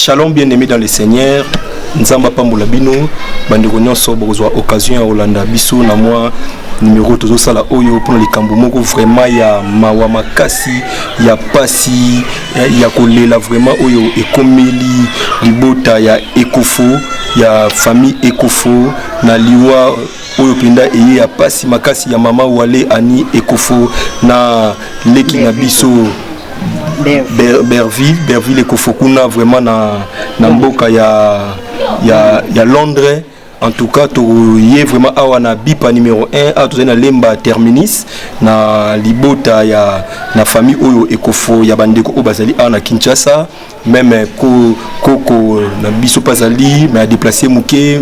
Shalom bien-aimé dans le Seigneur. Nzambe apambola bino bandeko nyonso bokozwa occasion ya kolanda biso na mwa numero tozosala oyo mpona likambo moko vraiment ya mawa makasi ya pasi ya kolela vraiment oyo ekomeli libota ya Ekofo, ya famille Ekofo, na liwa oyo mpenza eye ya pasi makasi ya mama Wale Ani Ekofo na leki na biso Berville, Berville Ekofo kuna vraiment na mboka ya Londres. En tout cas, toye vraiment awa na Bipa numéro 1, awa tozali na Lemba Terminus, na libota ya na famille oyo Ekofo, ya bandeko oyo bazali awa na Kinshasa. Même ko koko na biso mpe azali, mais adéplacer moke,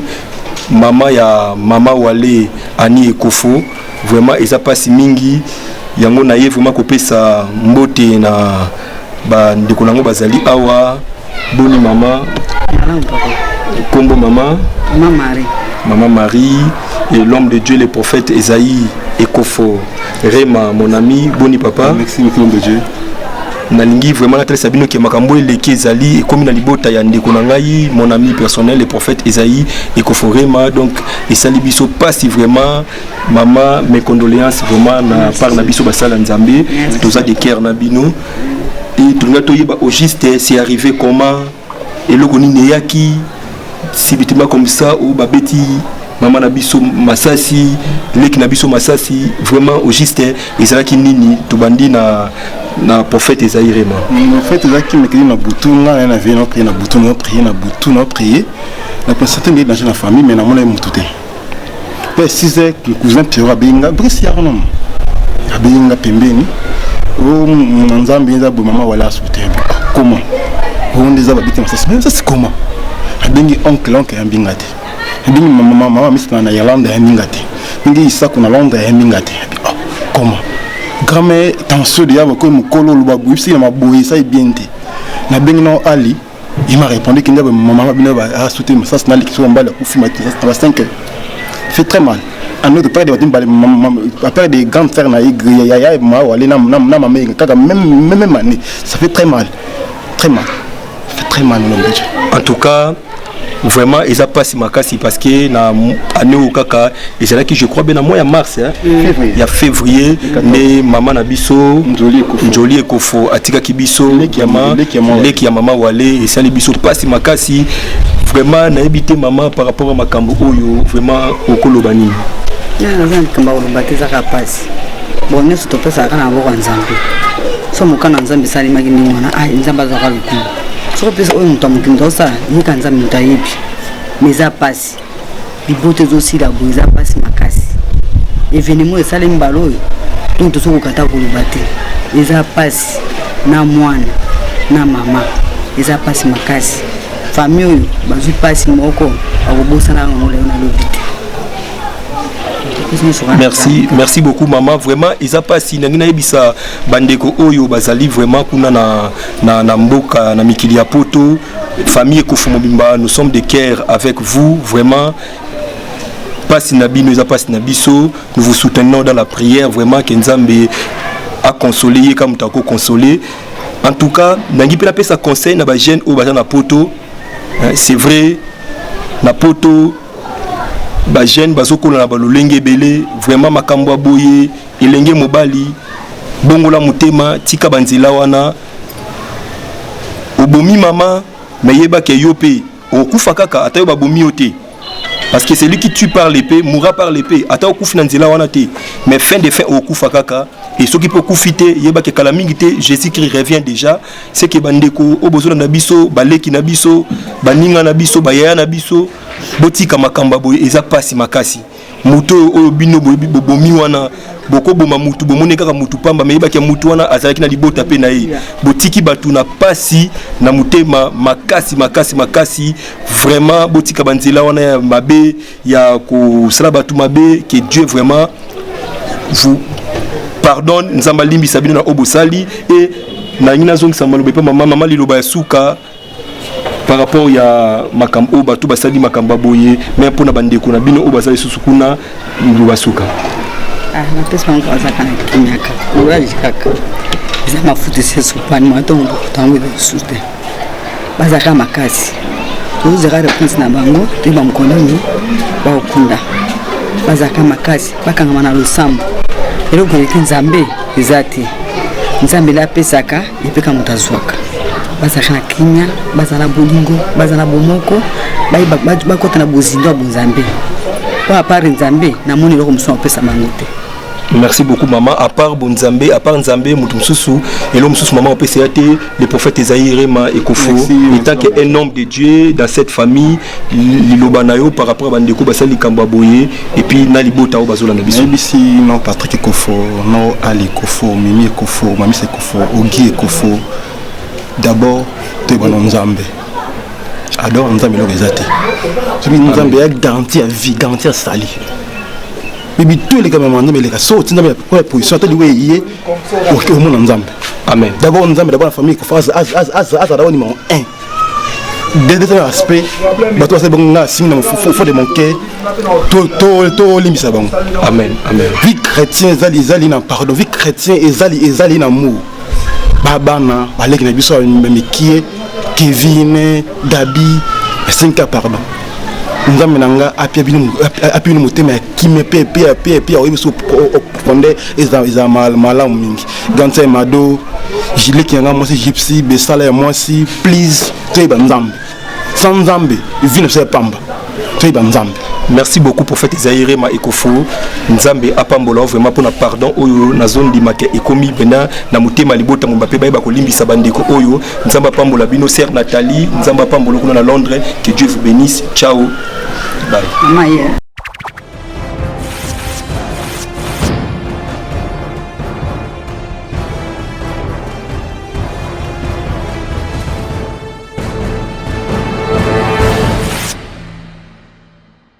mama ya mama Wale Ani Ekofo. Vraiment eza mpasi mingi. Yango na ye vraiment kopesa mbote na bandeko nango bazali awa. Boni mama? Malamu, papa. Kombo mama? Mama Marie. Maman Marie et l'homme de Dieu, le prophète Esaïe Ekofo Rema, mon ami. Boni papa? Merci beaucoup, l'homme de Dieu. Nalingi vraiment natalisa bino ke makambo eleki ezali ekomi na libota ya ndeko na ngai, mon ami personnel, le prophète Esaïe Ekofo Rema. Donc esali biso pasi vraiment. Mama, mes condoléances vraiment na part na biso basala Nzambe. Toza de cœur na bino et tolinga toyeba au juste c'est arrivé comment, eloko nini eyaki subitement comme ça oyo babeti mama na biso masasi, leki na biso masasi. Vraiment, au juste ezalaki nini? Tobandi na prophète Esaïe Rema. En fait, ezalaki mercredi na butu. Ngai na vie na prier na butu, na prier na butu, na prier na certain de danger na famille, mais namona ye motu te. Mpe 6 heures, cousin Pierrot abengi nga, Brice yaka nono, abengi nga pembeni o na Nzambe eza boye, mama wala asu te. Comment oyo nde eza babeti masasi? Mais ça, c'est comment? Abengi oncle, oncle ayambi nga te. Abengi mama, mama misi na Irlande ayambi nga te. Abengi Isako na Londres, ayambi nga te. Oh, comment? Grand-mère, tension de ya bakoyi mokolo oloba boye bisiki na maboye esali bien te. Nabengi nao Ali, il m'a répondu que mama bino asute masasi naleki soki mobali akufi na ba 5 heures. Fait très mal. Un autre père de père des grands frères na yaya ma wale na mama kaka même année. Ça fait très mal, très mal, ça fait très mal, mon homme de Dieu. En tout cas, vraiment eza mpasi makasi, parce que na année oyo kaka ezalaki, je crois bien, na mois ya mars, hein? Ya février nde mama na biso Njoli Ekofo atikaki biso, vraiment leki ya mama Wale. Esali biso mpasi makasi vraiment. Nayebi te mama, par rapport à makambo oyo, vraiment okoloba nini? Naza likambo ya koloba te, ezaka mpasi. Bon, nyonso topesaka kaka na maboko ya Nzambe. So mokano ya Nzambe esalemaki ndenge wana, ai Nzambe azwaka lokumu. Soki opesa oyo moto ya mokili, moto azosala yeka, Nzambe moto ayebi. Mais eza mpasi, libota ezosila boye, eza mpasi makasi. Événement esalemi mbala oyo, donc tozokoka ta koloba te. Eza mpasi na mwana na mama, eza mpasi makasi. Famille oyo bazwi mpasi moko, akobosana yango lelo nalobi te. Merci, merci beaucoup mama. Vraiment eza mpasi. Ndenge nayebisa bandeko oyo bazali vraiment kuna na mboka na mikili ya Poto, famille Ekofo mobimba, nous sommes de cœur avec vous. Vraiment mpasi na bino eza mpasi na biso. Nous vous soutenons dans la prière, vraiment ke Nzambe aconsoler ye ka moto akoconsoler. En tout cas, nangi mpe napesa conseil na bajeune oyo baza na Poto. C'est vrai, na Poto bajeune bazokola na balolenge ebele. Vraiment makambo ya boye, elenge mobali, bongola motema, tika banzela wana. Obomi mama, mais yebake yo mpe okokufa kaka, ata yo babomi yo te, parce que celui qui tue par l'épée mourra par l'épée. Ata okufi na nzela wana te, mais fin de fin okufa kaka. Et soki mpe okufi te, yebake kala mingi te Jésus Christ revient déjà. C'est que bandeko oyo bozolanda biso, baleki na biso, baninga na biso, bayaya na biso, botika makambo ya boye, eza pasi makasi. Moto oyo oyo bino bobomi wana, bokoboma mutu, bomoni kaka mutu pamba, mais yebaki ya mutu wana azalaki na libota mpe na ye. Botiki bato na pasi na motema makasi makasi makasi. Vraiment botika banzela wana ya mabe ya kosala bato mabe. Que Dieu vraiment vous pardonne. Nzambe alimbisa bino na oyo bosali. E nalingi nazongisa maloba epa mama. Mama, liloba ya suka par rapport ya makambo oyo bato basali, makambo ya boye, mais mpona bandeko na bino oyo baza lisusu kuna, liloba suka. Ah, napesi bango azaka na kimia kaka, courage kaka. Eza mafuta esi esopani, mwa ntongo lokuta yango eza lisusu te. Bazalaka makasi, tozozaka réponse na bango, toyeba mokolo nini bakokunda. Bazalaka makasi, bakangama na losambo. Eloko eleki Nzambe eza te. Nzambe ele apesaka, epeka moto azwaka. Bazalaka na kimia, bazala na bolingo, bazala na bomoko, bakota na bozindo ya bonzambe. Po à part Nzambe, namoni eloko mosusu akopesa bango te. Merci beaucoup, maman. À part bonzambe, à part Nzambe, moto mosusu, eloko mosusu maman opesa ya te. Le prophète Esaïe Rema Ekofo, en tant qu'un homme de Dieu dans cette famille, liloba na yo par rapport à bandeko basali likambo ya boye, et puis na libota oyo bazolanda biso. Nayebisi no Patrick Ekofo, no Ali Ekofo, Mimi Ekofo, Mamisa Ekofo, Ogi Ekofo, d'abord toyeba no Nzambe. Ador Nzambe, eloko eza te. Soki Nzambe ya garantie ya vie, garantie ya sali bebi to eleka, mama, Nzambe eleka. So oti Nzambe ya position, ata liwa eye, omona Nzambe. Amen. D'abord Nzambe, d'abord la famille Ekofo azala d'abord numéro 1. Deuxième aspect, bato basali bango, nga asingi na fond de mon cœur, tolimbisa bango. Amen, amen. Vie chrétien ezali na pardon, vie chrétien ezali na amour. Babana baleki na biso ya mikie, Kevin, Gabi, asengi pardon. Nzambe na nga apia bino motema ya kimia mpe mpe aoyebi biso profondeur. Eza malamu mingi. Gantia ya Mado, gileki yanga mwasi, Gypsy besala ya mwasi, please, toyeba Nzambe. Sans Nzambe, vie na biso ya pamba. Toyeba Nzambe. Merci beaucoup, prophète Esaïe Rema Ekofo. Nzambe apambola vraiment mpona pardon oyo nazondimaka ekomi mpena na motema libota mobimba, mpe bayeba kolimbisa bandeko oyo. Nzambe apambola bino. Sœur Nathalie, Nzambe apambola kuna na Londres. Que Dieu vous bénisse. Ciao, bye. Mama ye.